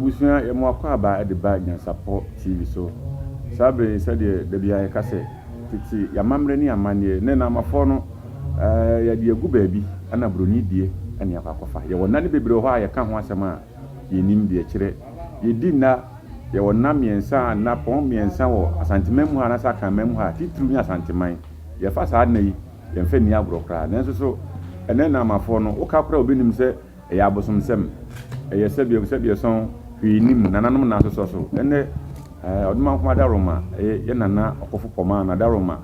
Abusua, yɛ mo akwaaba de ba Nyansapɔ TV so. Saa bere yi, sɛdeɛ da biara yɛka sɛ, tete yɛn amammerɛ ne amanneɛ, nnɛ Naamafoɔ no, yɛde agu baabi na buroni die na yɛakɔ akɔfa. Yɛwɔ nna no bebree wɔ hɔ a yɛka ho asɛm a yɛnnim deɛ ɛkyerɛ. Yɛdi nna, yɛwɔ nna mmiɛnsa, nna pɔn mmiɛnsa wɔ Asanteman mu ha anaasɛ Akanman mu ha, titiriw ne Asanteman. Yɛfa saa nna yi, yɛmfa nni agorɔ koraa. Nanso so ɛnnɛ Naamafoɔ no, woka koraa a obi nnim sɛ Ɛyɛ abosomsɛm. Ɛyɛ sɛbeɛ sɛbeɛsɔn, hwee nnim, nananom na asosɔ so. Ɛnnɛ, Ɔdomankoma Adaworoma, ɛyɛ yɛn nana ɔkofo Pɔmaa no Adaworoma,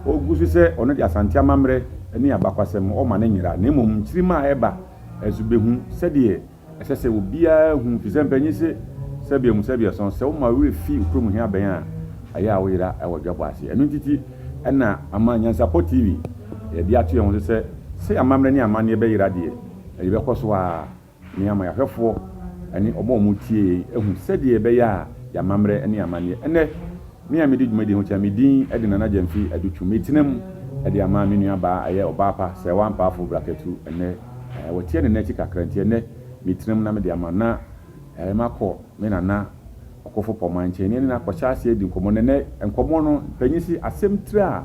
ɔgu so sɛ ɔno de Asante amammerɛ ne abakwasɛm, ɔmma no nyera, na mmom nkyirimma a ɛreba nso bɛhu sɛdeɛ ɛsɛ sɛ obiara hu, firi sɛ mpanyin se, sɛbeɛ mu sɛbeɛsɔn, sɛ woma wo werɛ fi wo kurom he abɛn a, ɛyɛ a woyera wɔ dwabɔ ase. Ɛno nti ti na ama Nyansapɔ TV yɛde ato yɛn ho so sɛ, sɛ amammerɛ ne amanneɛ bɛyera deɛ, Na yɛbɛkɔ so ara ne ama yɛn ahwɛfoɔ ne wɔn a wɔtie yɛn ahu sɛdeɛ ɛbɛyɛ a yɛn amammerɛ ne amanneɛ. Ɛnnɛ, me a medi dwumadie ho kyea, me din de Nana Gyamfi Adutwum. Metena mu de ama me nua baa a ɛyɛ Ɔbaapa Sɛɛwa Ampaafo Brakatu. Ɛnnɛ, watia ne nan akyi kakra nti ɛnnɛ metena mu na mede ama na makɔ me nana Ɔkofo Pɔmaa nkyɛn ne yɛne no akɔhyɛ aseɛ adi nkɔmmɔ. Na ɛnnɛ nkɔmmɔ no, panin se asɛm tire a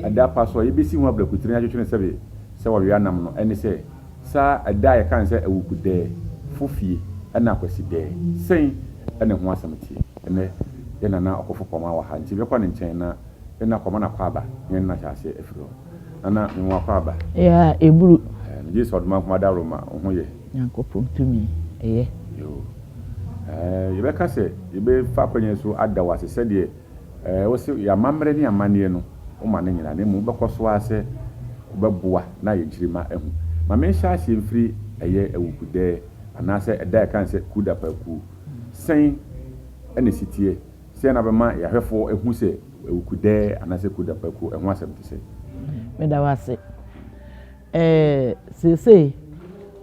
Ɛda pa so a yebesi ho abrakutire atwetwe no sɛbe sɛ wɔwea nam no ne sɛ, saa ɛda a yɛka no sɛ Awukudɛɛ, Fofie ɛna Akwasidɛɛ. Sɛn na ɛho asɛm teɛ? Ɛnnɛ, yɛn Nana Ɔkofo Pɔmaa wɔ ha, nti yɛbɛkɔ ne nkyɛn na yɛne no akɔma no akwaaba na yɛne no ahyɛ aseɛ afiri hɔ. Nana, me ho akwaaba. Yeah, eburu. Ɛɛ, megye sɛ Ɔdomankoma Adaworoma, wo ho yɛ? Nyankopɔn tumi, ɛyɛ. Yoo. Ɛɛ, yɛbɛka sɛ yɛbɛfa akwannya yi so ada wo ase sɛdeɛ Ɛɛ, wose yɛn amammerɛ ne amanneɛ no, woma no nyera, na mmom wobɛkɔ so ara sɛ wobɛboa na yɛn nkyirimma ahu. Ma menhyɛ aseɛ mfiri ɛyɛ awukudɛɛ anaasɛ ɛda a yɛka no sɛ Kudapakuo. Sɛn na ɛsi teɛ? Sɛn na wobɛma yɛn ahwɛfoɔ ahu sɛ awukudɛɛ anaasɛ Kudapakuo ɛho asɛm te sɛn? Meda wo ase. Ɛɛ, seesei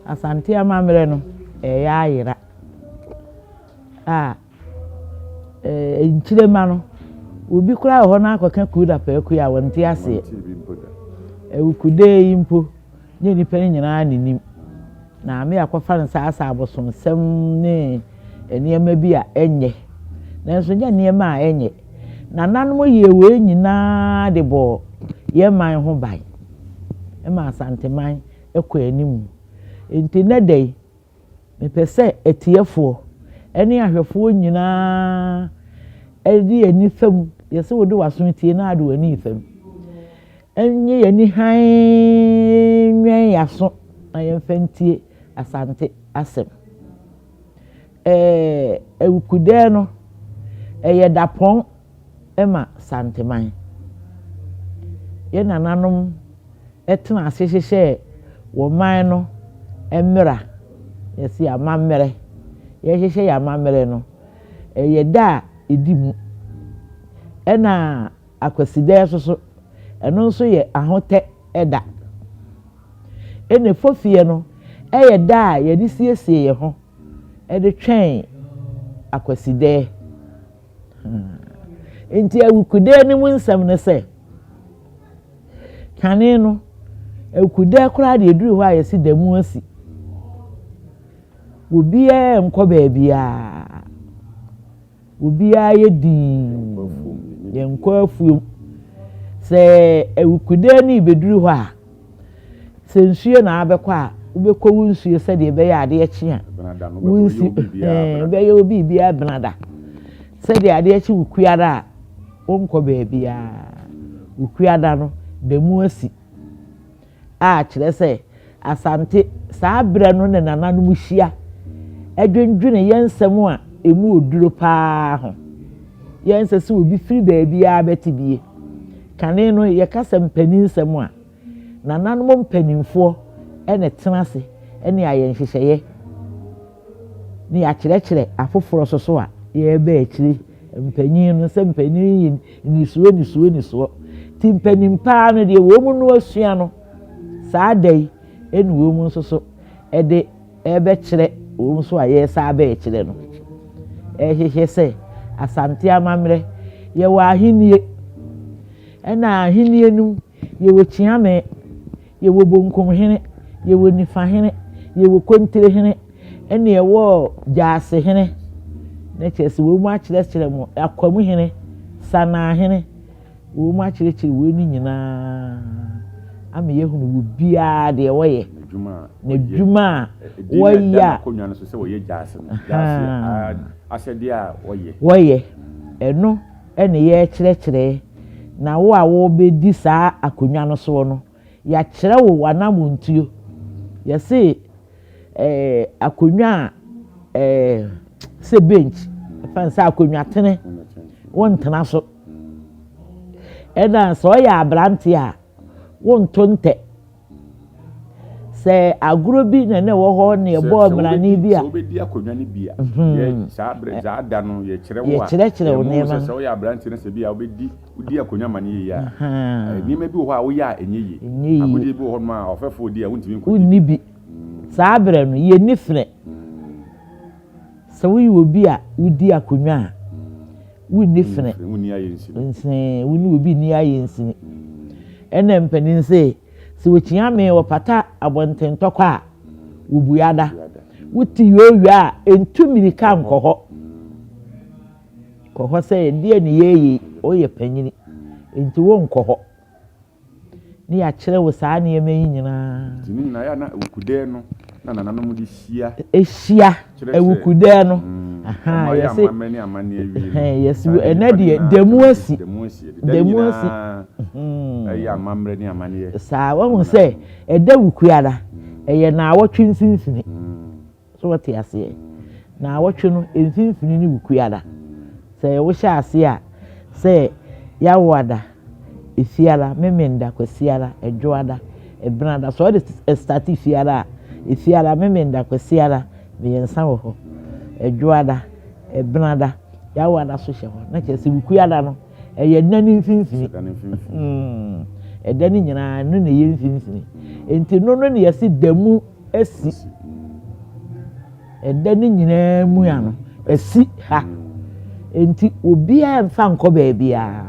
Asante amammerɛ no, ɛreyɛ ayera a. Nkyirema no, obi koraa wɔ hɔ na akɔka kuo da paakua a, wɔnte aseɛ. Awukudee yi mpo, nyɛ nnipa no nyinaa na nim. Na ame akɔfa no saa sɛ abosomsɛm ne nneɛma bi a ɛnyɛ. Nanso nyɛ nneɛma a ɛnyɛ. Nananom yɛɛ wei nyinaa de bɔɔ yɛn man ho ban ma Asanteman kɔɔ anim. Enti nnɛ da yi, Mepɛ sɛ atiefoɔ ne ahwɛfoɔ nyinaa de yɛn ani fa mu, yɛ sɛ wode w'aso tie na ade w'ani fa mu. Ɛnyɛ yɛn ani hann nwɛn yɛn aso na yɛmfa ntie Asante asɛm. Ɛɛ Awukudɛɛ no, ɛyɛ dapɔn ma Santeman. Yɛn nananom tenaa ase hyehyɛɛ wɔn man no mmara, yɛse amammerɛ, yɛhyehyɛ yɛn amammerɛ no, ɛyɛ da a ɛdi mu. Ɛna Akwasidaɛ nso so, ɛno nso yɛ ahotɛ da. Ɛna Fofie no yɛ da a yɛde siesie yɛn ho de twɛn Akwasidaɛ. Nti Awukudaɛ no mu nsɛm ne sɛ, Kane no, awukudɛ koraa deɛ ɛduru hɔ a yɛsi da mu asi. Obiara nkɔ baabiara. Obiara yɛ dinn. Yɛnkɔ afuom. Sɛ awukudɛ no rebɛduru hɔ a, sɛ nsuo na abɛkɔ a, wobɛkɔ wo nsuo sɛdeɛ ɛbɛyɛ adeɛ kye a, wonsi bɛyɛ wo biribiara benada. Sɛdeɛ adeɛ kye wo kuada a, Wonkɔ baabiara. Okuada no, da mu asi. A kyerɛ sɛ, Asante, saa berɛ no ne nananom hyia dwendwene yɛn nsɛm a ɛmu oduro pa ara ho. Yɛnsɛ sɛ obi firi baabiara bɛte bie. Kane no, yɛka sɛ mpanin nsɛm a, nananom mpanimfoɔ na ɛtena ase ne ayɛ nhyehyɛeɛ. ne yɛakyerɛkyerɛ afoforɔ nso so a yɛreba akyire, mpanin no, sɛ mpanin yi nnisoɔ nnisoɔ nnisoɔ. Nti mpanin paa no deɛ wɔn no asua no, saa da yi ɛna wɔn nso so ɛde ɛrebɛkyerɛ wɔn nso a yɛresa aba akyire no. Ɛrehwehwɛ sɛ Asante amammerɛ, yɛwɔ ahennie, ɛna ahennie no mu yɛwɔ kyiame, Yɛwɔ Bonkumhene, yɛwɔ Nifahene, yɛwɔ Kontirehene, ɛna yɛwɔ Gyaasehene. Na kyerɛ sɛ wɔn akyerɛkyerɛ mo Akwamuhene, Sanaahene, wɔn akyerɛkyerɛ wei no nyinaa ama yɛahunu wɔ biara deɛ wɔyɛ. N'adwuma a wɔyɛ a. Akonnwa no so sɛ wɔyɛ gyaase no. Gyaase asɛdeɛ a wɔyɛ. Wɔyɛ. Ɛno ɛna yɛrekyerɛkyerɛ na wo a wɔrebɛdi saa akonnwa no soɔ no, yɛakyerɛ wo w'anammɔntuo. Yɛse ɛɛ akonnwa a ɛɛ sɛ bench, ɛfa no sɛ akonnwa tene, wontena so. Ɛna sɛ ɔyɛ aberante a, wonto ntɛ. Sɛ agorɔ bi na na ɛwɔ hɔ na yɛbɔɔ mmarane bi a. Sɛ wobɛdi akonnwa no bi a, yɛ saa berɛ saa da no yɛkyerɛ wo a. Yɛkyerɛkyerɛ wo nneɛma. Sɛ woyɛ aberante no sɛ bi a wobɛdi wodi akonnwa ma no yie a, nneɛma bi wɔ hɔ a woyɛ a ɛnyɛ yie. Ɛnyɛ yie. Agodie bi wɔ hɔ nom a ɔfɛfoɔ di a wontumi nkɔdi. Wonni bi. Saa berɛ no yɛnni frɛ. Sɛ woyɛ obi a wodi akonnwa a, wonni frɛ. Wonni ayɛ nsini. Nsini, wo ne obi nni ayɛ nsini. Ɛna mpanin se, sɛ wɔkyia me wɔpata abɔntentɔkwa a, wɔbua da. Wote yooyoo a, ɛntu mmirika nkɔ hɔ. Kɔ hɔ sɛ ɛdeɛ ne yɛyɛ yi, woyɛ panyini, nti wonkɔ hɔ. Ne yɛakyerɛ wo saa nneɛma yi nyinaa. Nti ne nyinaa yɛ a na awukudɛɛ no na nananom de hyia. Hyia awukudɛɛ no. Wɔn ayɛ amammerɛ ne amanneɛ awie no. Yɛsi ɛnɛ deɛ dɛmu asi. Dɛmu asi. Ɛda ne nyinaa ɛyɛ amammerɛ ne amanneɛ. Saa wɔn sɛ ɛda wukuada ɛyɛ naawɔtwe mfimfini. So wɔte aseɛ? Naawɔtwe no mfimfini ne Wukuada. Sɛ wohyɛ aseɛ a, sɛ Yawoada, Efiada, Memenda, Kwasiada, Ɛdwoada, Ɛbenada. Sɛ wɔde starte Fiada a, Efiada, Memenda, Kwasiada, mmiɛnsa wɔ hɔ. Ɛdwoada, Ɛbenada, Yawoada so hyɛ hɔ. Na kyerɛ sɛ Wukuada no, ɛyɛ nna no mfimfini. Ɛda no nyinaa, ɛno na ɛyɛ mfimfini. Nti no no na yɛse da mu asi. Ɛda no nyinaa mu ano, asi ha. Enti obiara mfa nkɔ baabiara.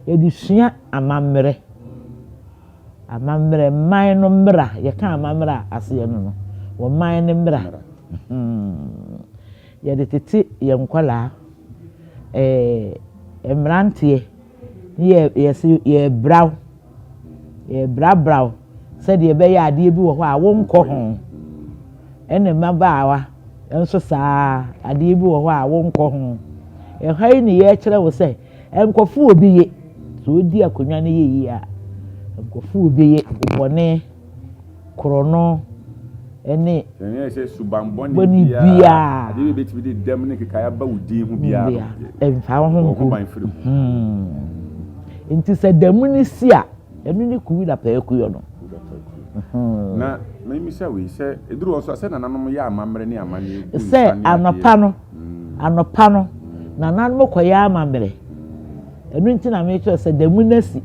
Yɛde sua amammerɛ. Amammerɛ, man no mmara. Yɛka amammerɛ a, aseɛ no no, wɔ man no mmara. Hmm. Yɛde tete yɛn nkwadaa, ɛɛ mmeranteɛ. Ne yɛ yɛse yɛrebrɛ wo, yɛrebrabra wo sɛdeɛ ɛbɛyɛ adeɛ bi wɔ hɔ a wonkɔ ho. Ɛna mmabaawa nso saa adeɛ bi wɔ hɔ a wonkɔ ho. Ɛha yi ne yɛrekyerɛ wo sɛ nkɔfo obi ye. Sɛ wodi akonnwa no yɛ yie a, nkɔfo obi ye bɔne. Korɔno ne. Ɛnyɛ sɛ suban bɔne biara, adeɛ bi a ɛbɛtumi de dɛm ne nkekaeɛ aba wo din ho biara no, mfa wo ho bɔ wo ho ban firi ho. Nti sɛ da mu no si a, ɛno ne kuw na pɛɛkuyɔ no. Na memmisa wei, sɛ ɛduru hɔ nso a, sɛ nananom yɛ amammerɛ ne amanneɛ gu nsa Sɛ ne adeɛ. anɔpa no, anɔpa no, nananom kɔyɛ amammerɛ. Ɛno nti na mekyerɛ sɛ da mu no asi.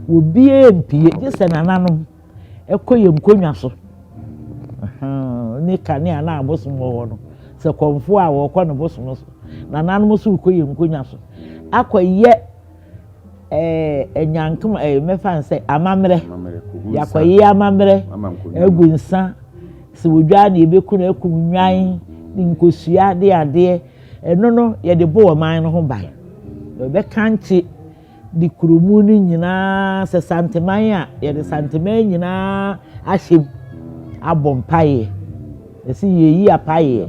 Obiara mpue gye sɛ nananom. Ɛkɔ yɛn nkonnwa so ne kanea na abosom wɔ hɔ no, sɛ kɔmfoɔ a wɔkɔ ne bosom so, nananom nso rekɔ yɛn nkonnwa so akɔyɛ ɛɛ anyankom ɛɛ mɛfa no sɛ amammerɛ, yɛakɔyɛ amammerɛ agu nsa, sɛ odwa na yɛbɛku no akum nnwan ne nkosua ne adeɛ, ɛno no yɛde bɔ ɔman no ho ban. Yɛbɛkankye. De kuro mu no nyinaa, sɛ Santeman a, yɛde Santeman nyinaa ahyɛ mu abɔ mpaeɛ. Yɛsi yɛyi apaeɛ.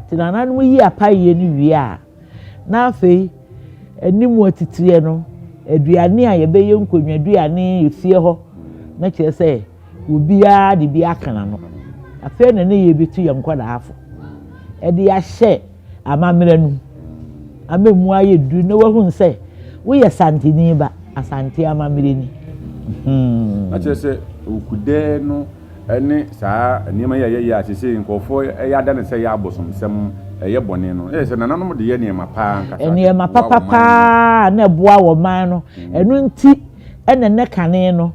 Nti nananom yi apaeɛ no wie a, na afei anim atitiriɛ no, aduane a yɛbɛyɛ nkonnwaduane efie hɔ, na kyerɛ sɛ obiara de bi aka n'ano. Afei na ne yɛbɛtu yɛn nkwadaa fo de ahyɛ amammerɛ no mu ama emu ayɛ duru na wahunu sɛ woyɛ Santeni ba, Asante amammerɛ ni. Hmm. Na kyerɛ sɛ okudɛɛ no ne saa nneɛma yi a yɛyɛ a seesei nkurɔfoɔ yɛ ada no sɛ ɛyɛ abosomsɛm, ɛyɛ bɔne no, ɛyɛ sɛ nananom de yɛ nneɛma pa ankasa de Nneɛma boa papa ɔman no. paa na ɛboa wɔ man no. Ɛno nti ɛna nnɛ kane no,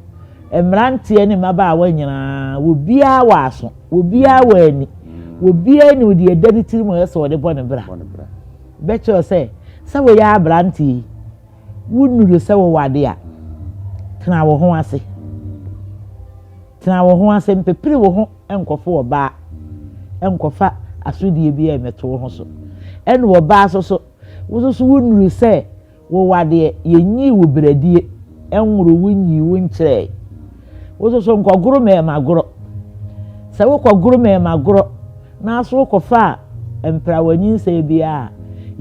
mmeranteɛ ne mmabaawa nyinaa, obiara wɔ aso. Obiara wɔ ani. Obiara nim deɛ ɛda ne tirim a ɔyɛ sɛ ɔde bɔ ne bra. Bɛkyerɛ sɛ, sɛ woyɛ aberante yi, wonnuru sɛ wowɔ ade a, tena wo ho ase. Tena wo ho ase, mpepere wo ho nkɔfo ɔbaa, nkɔfa asodie bi a ɛmmɛto wo ho so. Ɛna ɔbaa nso so, wo nso so wonnuru sɛ wowɔ adeɛ, yɛnyii wo bradie, ɛnworo wo nyii wo nkyerɛɛ. Wo nso so nkɔgoro mmarima gorɔ. Sɛ wokɔgoro mmarima gorɔ na so wokɔfa mprawa nyinsɛn biara a,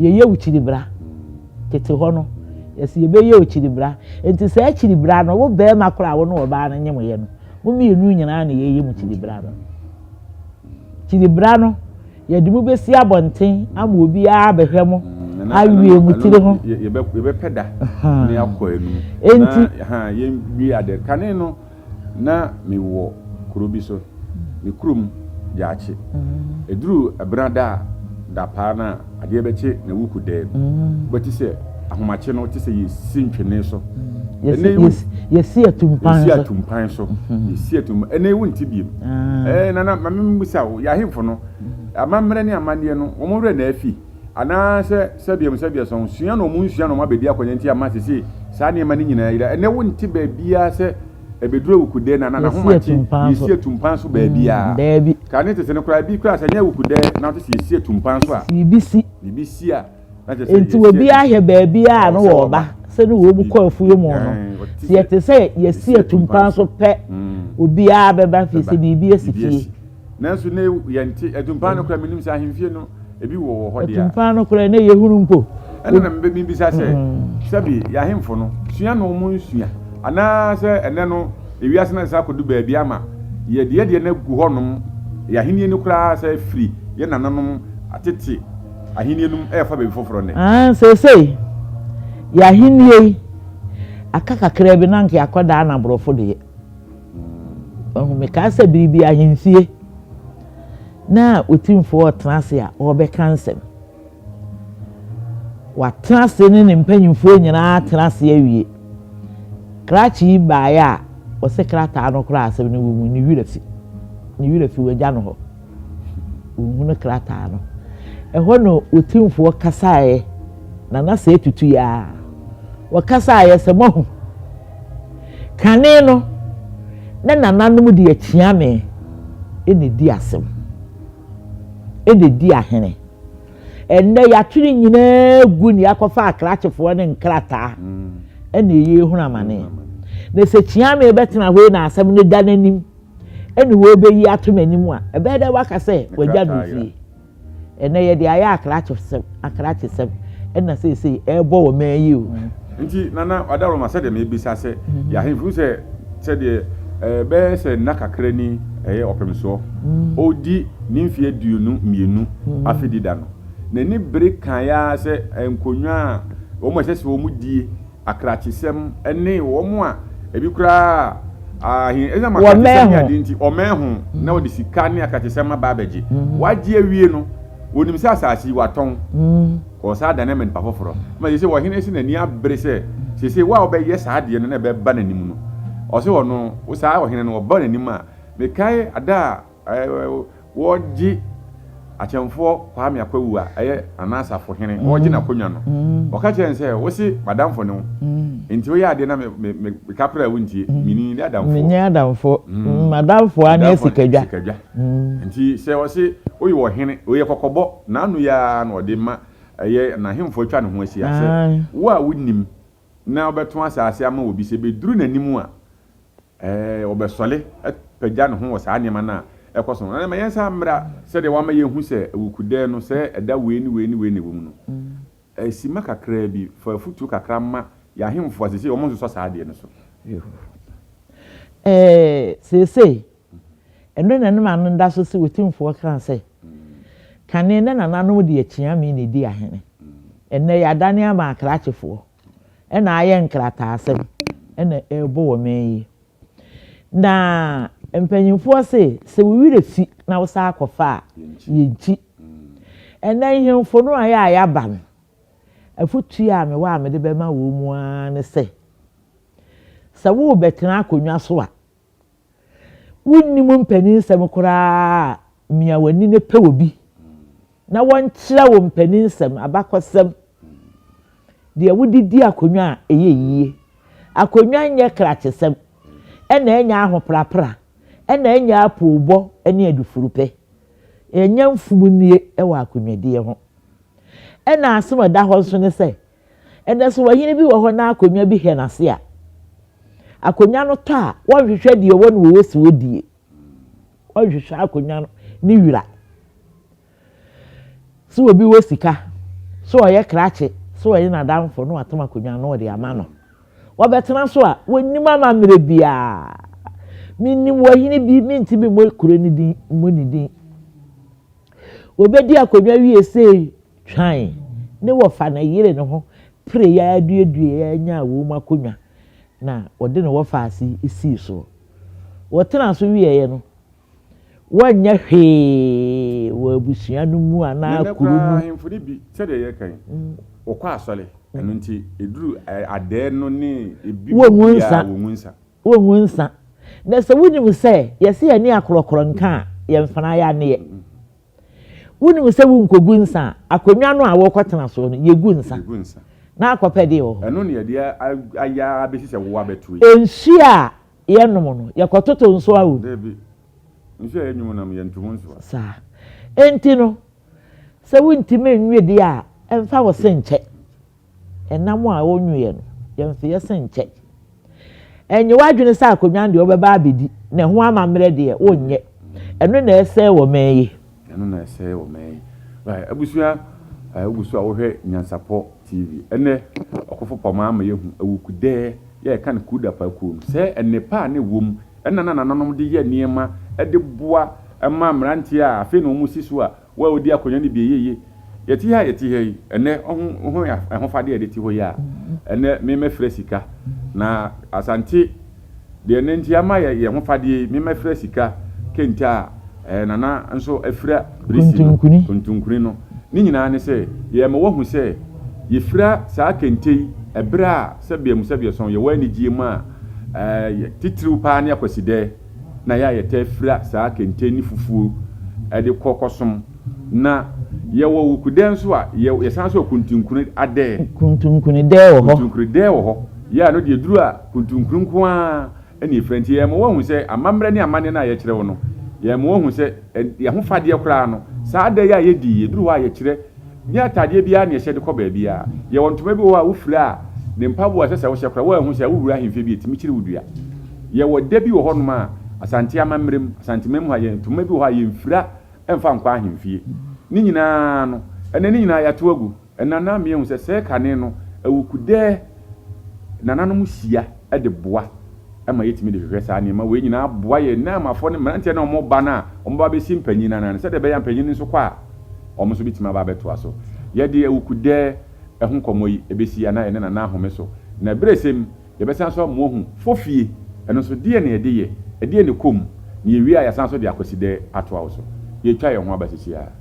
yɛyɛ wo kyiribra. Tete hɔ no, yɛse yɛbɛyɛ wo kyiribra. Nti saa kyiribra no, wo barima koraa a wo ne ɔbaa no nyemoeɛ no, mo mmienu nyinaa na yɛyɛ mo kyiribra no. Kyiribra no, yɛde mo bɛsi abɔnten ama obiara abɛhwɛ mo awie mo tiri ho. Yɛbɛpɛ da na yɛakɔ anum. Enti na yɛnwie ade. Kane no, na mewɔ kuro bi so, me kurom Gyaakye. Ɛduru Ɛbenada a, da paa no a, adeɛ bɛkye na wuku dɛm. Wobɛte sɛ ahomakye no te sɛ yɛsi ntwene so. Yɛsi atumpan so. Yɛsi atumpan so. Yɛsi atumpan. Ɛnɛ yi wonte biem. Ɛɛ nana ma memmisa wo, yɛ ahemfo no, amammerɛ ne amanneɛ no, wɔn werɛ na afi? Anaasɛ sɛdeɛ sɛdeɛ sɔn sua na wɔn nsua na wɔn abɛdi akɔnya nti ama sese saa nneɛma no nyinaa yera. Ɛnɛ wonte baabiara sɛ ɛbɛduru awukudɛ na n'ahomakye yɛsi atumpan so baabiara. Daabi. Kane tete no koraa ebi koraa sɛ ɛnyɛ awukudɛ na wote sɛ yɛsi atumpan so a. Biribi si. Biribi si a. Enti obiara hwɛ baabiara a na wɔreba sɛ ne wɔn kɔ afuo mu no. Sɛ yɛte sɛ yɛasi atumpan so pɛ, obiara bɛba fie sɛ biribi asi fie. Nanso ne yɛnte atumpan no koraa menim sɛ ahemfie no ebi wɔ wɔ hɔ deɛ. Atumpan no koraa ne yɛhunu mpo. Ɛna na mebisa sɛ sɛbi yɛ ahemfo no sua na wɔn nsua anaasɛ ɛnɛ no ewiase no asesa akɔdu baabi ama yɛde yɛdeɛ no agu hɔnom yɛ ahenni no koraa sɛ firi yɛ nananom atete Ahenni no refa baabi foforɔ nnɛ. Aane, seesei yɛn ahennie yi, aka kakraa bi na anka yɛakɔdaa no aborɔfo deɛ. Wahu, mekaa sɛ bere bi ahemfie na otimfoɔ retena ase a ɔrebɛka nsɛm. Watena ase ne ne mpanyimfoɔ nyinaa atena ase awie. Krakye yi baeɛ a, ɔse krataa no koraa asɛm no wɔ mu, ne werɛ fi. Ne werɛ fi, wagya no hɔ. Wɔhunu krataa no. Ɛhɔ na Otumfoɔ kasaeɛ, na na sɛ tutu yi ara. Wɔkasaeɛ sɛ, Moahu, kane no, na nananom de akyiame na ɛdi asɛm, na ɛdi ahene. Ɛnnɛ yɛatwere nyinaa gu na yɛakɔfa akrakyefoɔ ne nkrataa na ɛyɛ ehunu amane. Na sɛ kyiame bɛtena hɔ yi na asɛm no da n'anim ɛne wɔrebɛyi ato n'anim a, ɛbɛyɛ dɛ waka sɛ wagya no fie. Ɛnɛ yɛde ayɛ akrakyesɛm, akrakyesɛm ɛna seesei ɛrebɔ wɔ man yi o. Nti Nana Adaworoma sɛdeɛ mebisa sɛ yɛ ahemfo sɛ sɛdeɛ ɛbɛyɛ sɛ nna kakra ni ɛyɛ ɔpemsoɔ ɔredi ne mfeɛ 22 afedi da no n'ani bere kaeɛ ara sɛ nkonnwa a wɔn a ɛsɛ sɛ wɔn die akrakyesɛm ne wɔn a ebi koraa ahe ɛnam akrakyesɛm ne adeɛ nti ɔmɛn ho na wɔde sika ne akrakyesɛm aba abɛgye. Wagye awie no, wɔnim sɛ asase yi watɔn, ɔsan adane ama nipa foforɔ. Ma sese ɔhene si n'ani abere sɛ sese wo a wobɛyɛ saa adeɛ no na ɛbɛba n'anim no, ɔse ɔno saa ɔhene no ɔba n'anim a, mekae ada a Wɔregye Akyɛmfoɔ Kwame Akwawu a ɛyɛ Nana Asafo hene, wɔregye n'akonnwa no, wɔka kyerɛɛ no sɛ, Wose m'adamfo ne wo, enti woyɛ adeɛ na meka koraa a wontie, menni adamfoɔ. Menyɛ adamfoɔ, m'adamfoɔ ara ne Sikadwa. Sikadwa. Nti sɛ ɔse woyɛ ɔhene, wei yɛ kɔkɔbɔ, n'ano yi ara na ɔde ma ɛyɛ n'ahemfo atwa ne ho ahyia sɛ, wo a wonim na wobɛtɔn asase ama obi, sɛ ɛbɛduru n'anim a, Ɛɛ, ɔbɛsɔre apagya ne ho wɔ saa nneɛma no a ɛkɔ so no ho. Na ma yɛnsan mmra sɛdeɛ wama yɛahu sɛ awukudɛɛ no, sɛ ɛda wei ne wei ne wei na ɛwɔ mu no. Simma kakraa bi, fa afotuo kakra ma yɛn ahemfo a seesei wɔnsosɔ saa adeɛ no so. Ɛɛ, seesei, ɛno na ne maame da so sɛ Otumfoɔ kaa sɛ, Kane na nananom de akyiame na ɛdi ahene. Ɛnnɛ yɛadane ama akrakyefoɔ. na ayɛ nkrataasɛm na ɛrebɔ wɔ man yi. Na mpanyimfoɔ se, sɛ wo werɛ fi na wo san akɔfa a, yɛnkyi. Ɛnnɛ nhemfo no a yɛ a yɛaba no, afotuo a mewɔ a mede bɛma wɔn mu ara ne sɛ, sɛ worebɛtena akonnwa so a, Wonnim mpaninsɛm koraa a, mia w'ani na pɛ obi na wɔnkyerɛ wo mpaninsɛm, abakɔsɛm, deɛ wode di akonnwa a ɛyɛ yie. Akonnwa nyɛ krakyesɛm, ɛna ɛnyɛ ahoprapra, ɛna ɛnyɛ apoobɔ ne adufurupɛ. Ɛnyɛ mfomnie wɔ akonnwadie ho. Ɛna asɛm a ɛda hɔ nso ne sɛ, ɛnɛ sɛ ɔhene bi wɔ hɔ na akonnwa bi hɛ n'ase a, akonnwa no tɔ a, wɔnhwehwɛ deɛ ɔwɔ no wɔ si die. Wɔnhwehwɛ akonnwa no ne wira. Sɛ obi wɔ sika, sɛ ɔyɛ krakye, sɛ ɔyɛ n'adamfo na watom akonnwa no ɔde ama no. Wɔbɛtena so a, wɔnnim amammerɛ biara. Menim ɔhene bi, mentumi mmɔ kuro no din, mmɔ ne din. Wɔbɛdi akonnwa wie sei twan ne wɔfa ne yere ne ho pere yɛ aduadua yɛ nyaa wɔn mu akonnwa na wɔde ne wɔfa ase sii soɔ. Wɔtena so wieɛ no, wɔnyɛ hwee wɔ abusua no mu anaa Nnɛ kuro koraa no mu. ahemfo no bi sɛdeɛ yɛka yi, wɔkɔ asɔre, ɛno nti ɛduru adɛɛ no ne ebi Wɔngu biara nsa. wɔngu nsa. Wɔngu nsa. Na sɛ wonim sɛ yɛsɛ yɛne akorɔkorɔ nka a, yɛmfana yɛ aneɛ. Wonim sɛ wonkɔgu nsa a, akonnwa no a wɔkɔtena soɔ no, yɛgu nsa. Yɛgu nsa. Na akɔpɛ deɛ wɔ hɔ. Ɛno ne yɛde ayɛ ara bɛsi sɛ wo abɛto yi. Nsuo a yɛnom no, yɛkɔtoto nso awo. Dabi. Nsuo a yɛnwom nam yɛntomu nso a. Saa. Enti no, sɛ wontumi nwe deɛ a, ɛmfa wo se nkyɛ. Ɛnam a wɔnweɛ no, yɛmfa yɛ se nkyɛ. Ɛnyɛ w'adwene sɛ akonnwa no deɛ wobɛba abɛdi, na ɛho amammerɛ deɛ wonyɛ. Ɛno na ɛsɛe wɔ man yi. Ɛno na ɛsɛe wɔ man yi. Right, abusua, wogu so a wohwɛ Nyansapɔ TV. Ɛnɛ, Ɔkofo Pɔmaa ama yɛahu awukudɛɛ, yɛ yɛka no Kudapa kuo no, sɛ nnepa a na ɛwɔ mu, ɛna na nananom de yɛ nneɛma de boa ma mmeranteɛ a afei na wɔn si so a wɔn a wɔdi akonnwa no bi ɛyɛ yie. Yɛte ha a yɛte ha yi, ɛnɛ ɔho ho ɛhofadeɛ a yɛde te hɔ yi a, ɛnɛ me mɛfrɛ sika. Na Asante deɛ ɛnɛ nti ama yɛ yɛn hofadeɛ yi, me mɛfrɛ sika kente a ɛɛ Nana nso afira birisi no, Kontonkuni. kontonkuni no. Ne nyinaa ne sɛ, yɛrema woahu sɛ yɛfira saa kente yi ɛberɛ a sɛbea mu sɛbea sɔn yɛwɔ anigyeɛ mu a, ɛɛ titiriw paa ne Akwasidɛɛ na yɛ a yɛtaa fira saa kente ne fufuo de kɔ kɔsom. Na yɛwɔ Wukudɛɛ nso a, yɛ yɛsan nso wɔ Kuntunkuni adɛɛ. Kuntunkuni dɛɛ wɔ hɔ. Kuntunkuni dɛɛ wɔ hɔ. Yɛ a no deɛ duru a kuntunkuni nko ara na yɛfira. Nti yɛma woahu sɛ amammerɛ ne amanneɛ no a yɛkyerɛ wo no, yɛma woahu sɛ yɛn ahofadeɛ koraa no, saa da yi a yɛdi yi, ɛduru hɔ a yɛkyerɛ. Nyɛ ataadeɛ biara na yɛhyɛ de kɔ baabiara. Yɛwɔ ntoma bi wɔ hɔ a wofira a, ne mpaboa a ɛsɛ sɛ wohyɛ koraa, woanhu sɛ wowura ahemfie bi a, ɛtumi kyere wo dua. Yɛwɔ da bi wɔ hɔnom a, Asante amammerɛ mu, Asanteman mu ha, yɛn ntoma bi wɔ hɔ a yɛmfira mfa nkɔ ahemfie. Ne nyinaa no, ɛnnɛ ne nyinaa yɛato agu. Ɛnna na meahu sɛ sɛɛ kane no, awukudɛɛ nananom hyia de boa ma yɛtumi de hwehwɛ saa nneɛma wei nyinaa boa yɛn nnɛɛmafoɔ ne mmeranteɛ no a wɔba no a wɔba bɛsi mpanyin anan no sɛdeɛ ɛbɛyɛ a mpanyin no nso kɔ a wɔn nso bɛtumi aba abɛtoa so. Yɛde awukudɛɛ ho nkɔmmɔ yi bɛsi anaa yɛne Nana Ahome so. Na berɛ sɛm Yɛbɛsan nso ama woahu fofie, ɛno nso deɛn na yɛde yɛ, ɛdeɛn na ɛkɔ mu, na yɛwie a yɛasan nso de akwasidɛ atoa wo so. Yɛretwa yɛn ho aba seesei ara.